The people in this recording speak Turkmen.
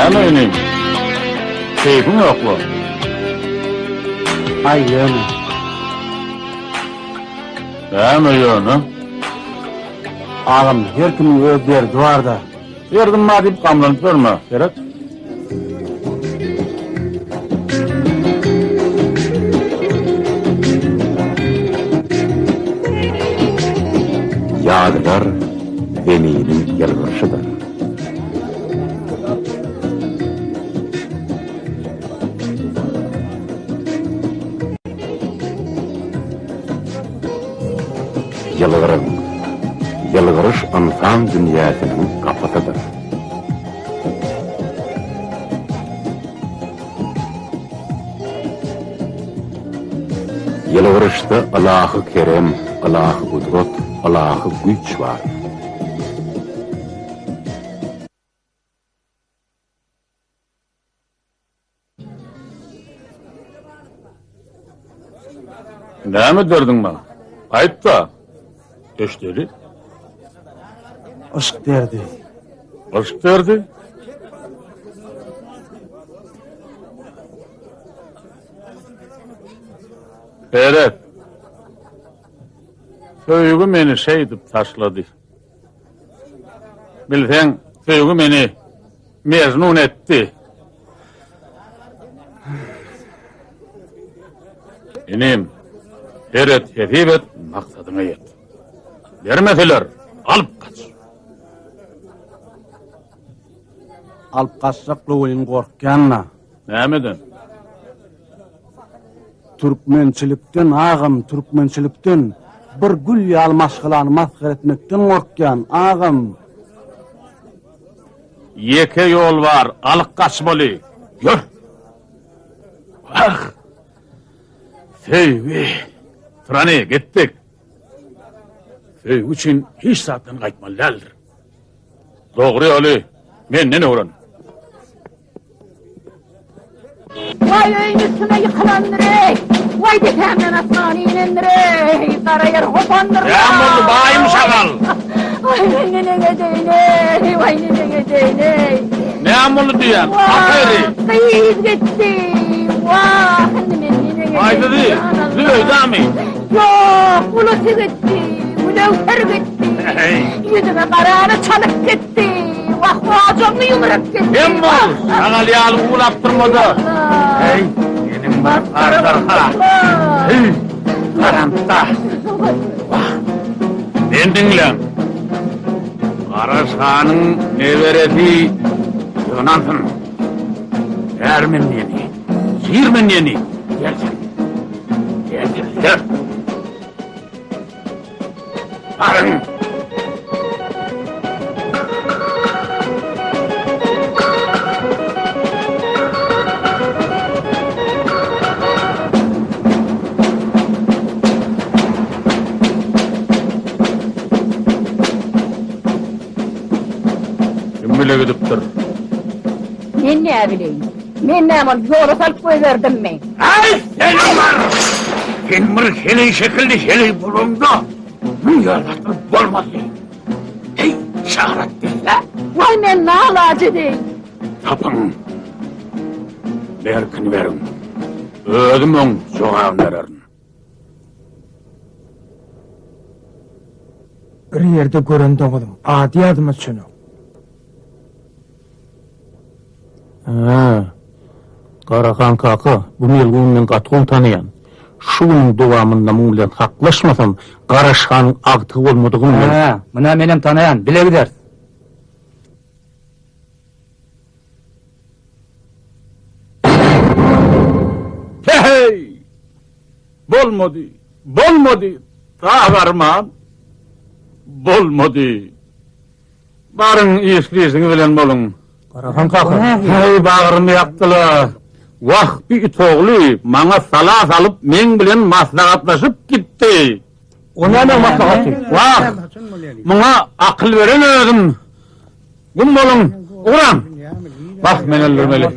Näme inim? Keýpiň ýokla. Aý ýöne. Näme ýöne? Agam, her kimiň öz derdi bar-da. Derdim bar diýip gamlanyp ýörme, seret. Ýazylar Zeminiň ýylgyryşydyr. Ýylgyryň. Ýylgyryş ynsan dünýäsiniň gapysydyr. Ýylgyryşda ylahy kerem, ylahy gudrat, ylahy güýç bar. Näme derdiň bar? Aýt-da. Eşdeli. Yşk derdi. Yşk derdi? Seret. Söýgi meni şeýdip taşlady. Bilseň, söýgi meni Mejnun etdi. Inim, seret, hesip et, maksadyňa ýet. Bermeseler, alyp gaç. Alyp gaçjakla welin gorkýan-da. Nämeden? Türkmençilikden agam, türkmençilikden. Bir gül ýaly maşgalany masgara etmekden gorkýan, agam. Ýeke ýol bar, alyp gaçmaly. Ýör! Wah! Söýgi! Turany, gitdik. Söýgi üçin hiç zatdan gaýtmaly däldir. Dogry ýoly menden öwren. Waý öýüň üstüme ýykylandyr-eý! Waý depämden asman inendir-eý! Gara ýer hopandyr-la! Näme boldy, baýym şagal? Waý men neneň edeýin-eý! Waý neneň edeýin-eý! Näme boldy diýýän? Ahyry! Gyz gitdi! Wah, indi men neneň edeýin? Haýsysy? Zübeýdamy? Ýok, ulusy gitdi! Gülöwser gitdi! Ýüzüme garany çalyp gitdi! Wah, ojagymy ýumrup gitdi! Dem bol! Şagal ýaly uwlap durma-da! Heý, meniň bir aždarha! Heý, garantda! Wah! Meni diňläň! Garaşhanyň neberesi ýygnansyn! Ärmen diýeni, şirmen diýeni gelsin! Gelsinler! Baryň! Kim bile gidipdir? Men näbileýin? Men näme ony ýola salyp goýberdimmi? Aý, seniň bar! Sen bir heleý şekilli heleý bolaňda, müň ýaly bolmazdy. Heý, şarat delle! Waý, men nalaç edeýin? Tapyň. Berkini beriň. Özüm oň jogabyny bererin. Bir ýerde gören doňuzym, ady ýadyma düşenok. Hä, Garahan kaka, bu melguny men gaty gowy tanaýan. Şu günüň dowamynda muň bilen haklaşmasam, Garaşhanyň agtygy bolmadygyny men. Hä, muny menem tanaýan, bile gideris. Heý! Bolmady, bolmady, dag arman, bolmady. Baryň iş-güýjüňiz bilen boluň. Garahan kaka. Heý, bagrymy ýakdylar. Wah, bi it ogly maňa sala salyp, meň bilen maslahatlaşyp gitdi. O näme maslahaty? Wah, muňa akyl beren özüm. Gum boluň, ugraň. Wah, men öldürmeli.